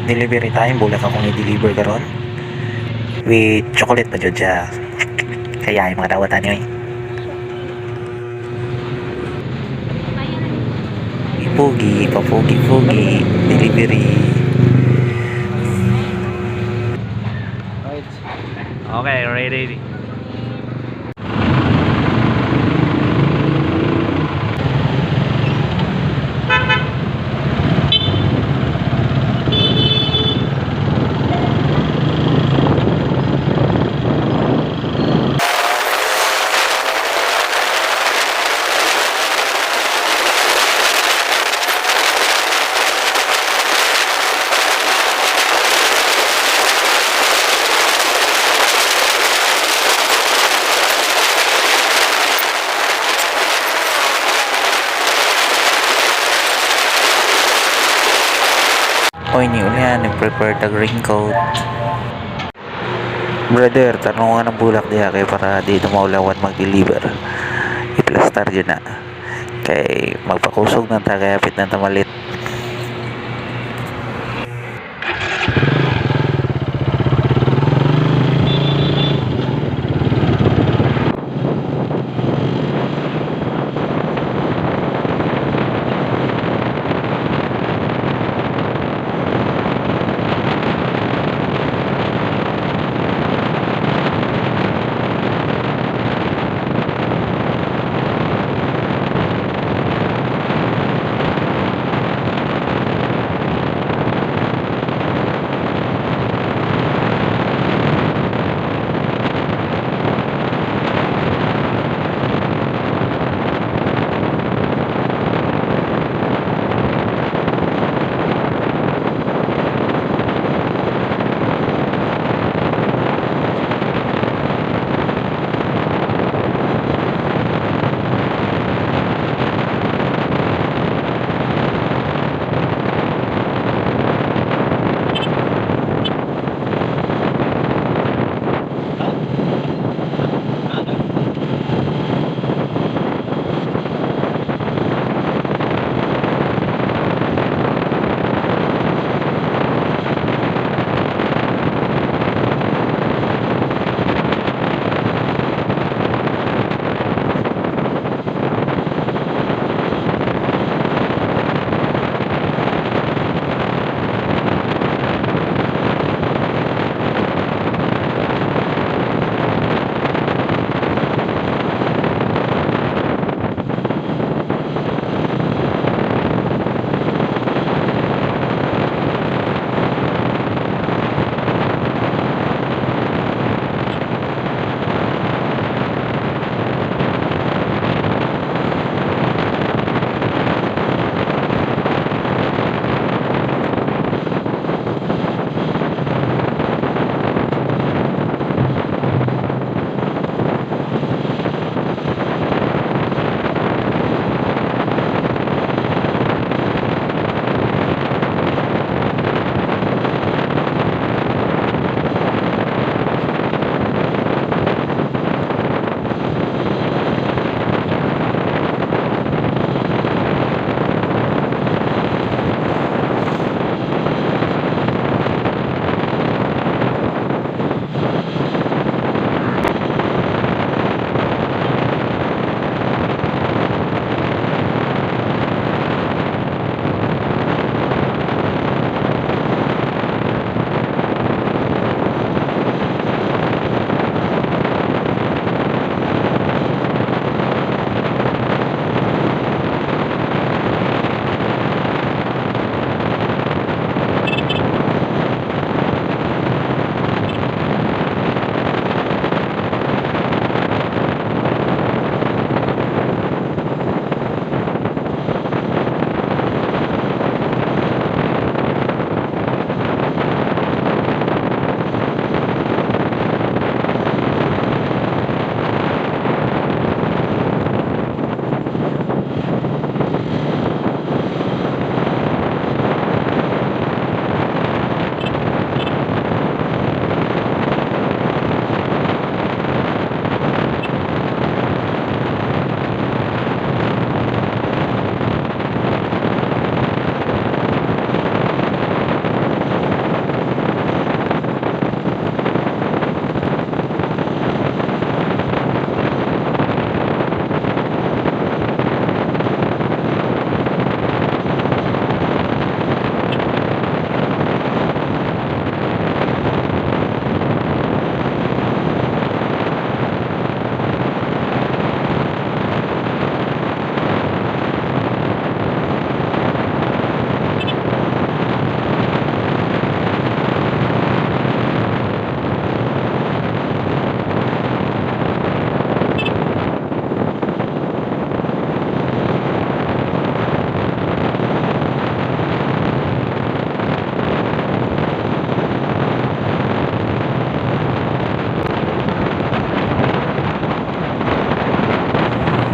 Delivery time, bulak akong i-deliver karon. With chocolate pa jud siya. Kaya ay mga dawatan niyo eh. Ipogi, papogi-pogi, delivery. Okay, ready. Oy, ni ulihan, nag-prepare tag raincoat. Brother, tanungan ng bulak diha kay para di na maulawan mag-deliver. I-plastar yun na. Kay magpakusog ng ta kay hapit na tamalit.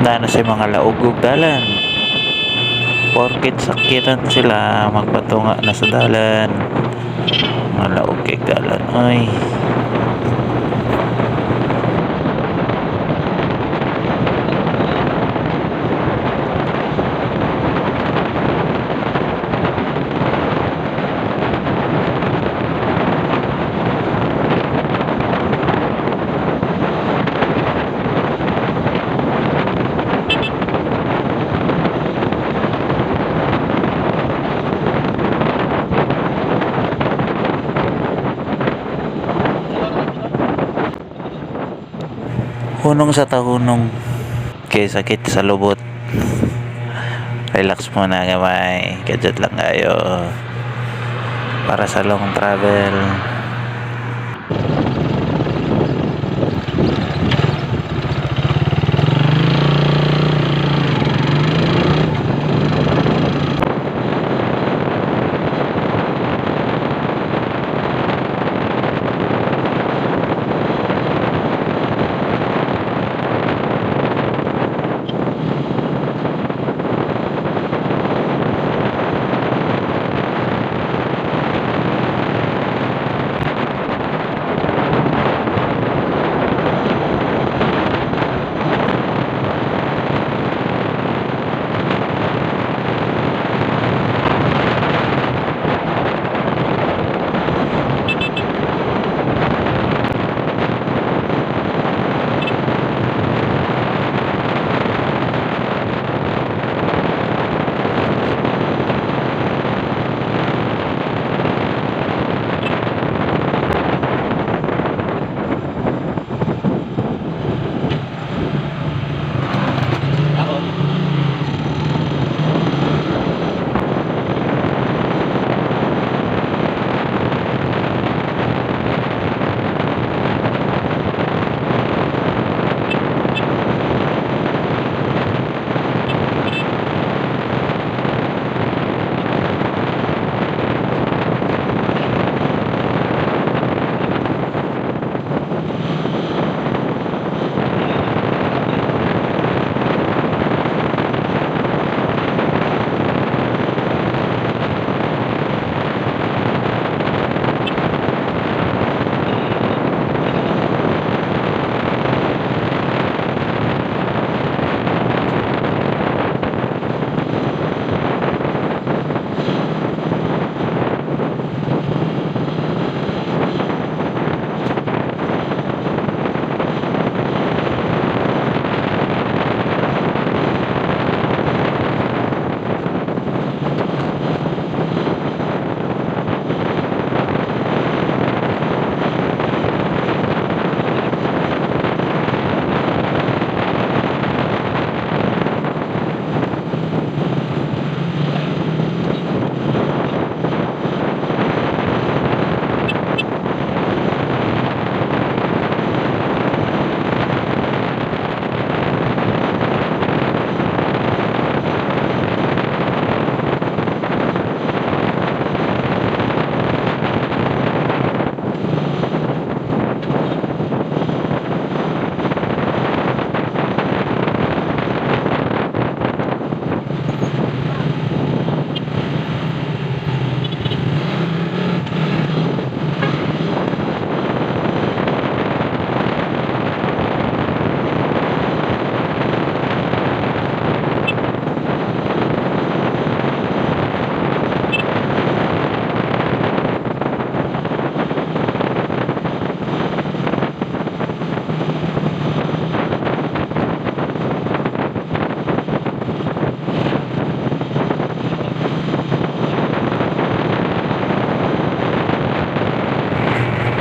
Na sa mga laog og dalan. Porket sakyanan sila magpatunga na sa dalan. Mga laog kay dalan ay. Hunong sa tahunong kay sakit sa lubot. Relax muna gamay. Gadget lang kayo. Para sa long travel.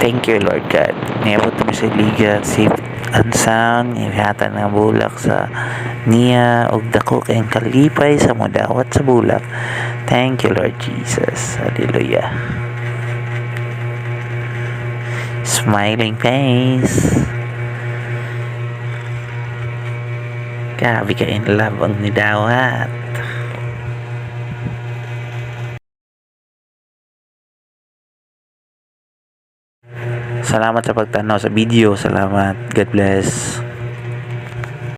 Thank you, Lord God. Niabot kami sa Iligan, safe and sound. Ihatan ng bulak sa niya og dako kayong kalipay sa modawat sa bulak. Thank you, Lord Jesus. Hallelujah. Smiling face. Grabe ka in love ang nidawat. Salamat sa pagtanaw sa video. Salamat. God bless.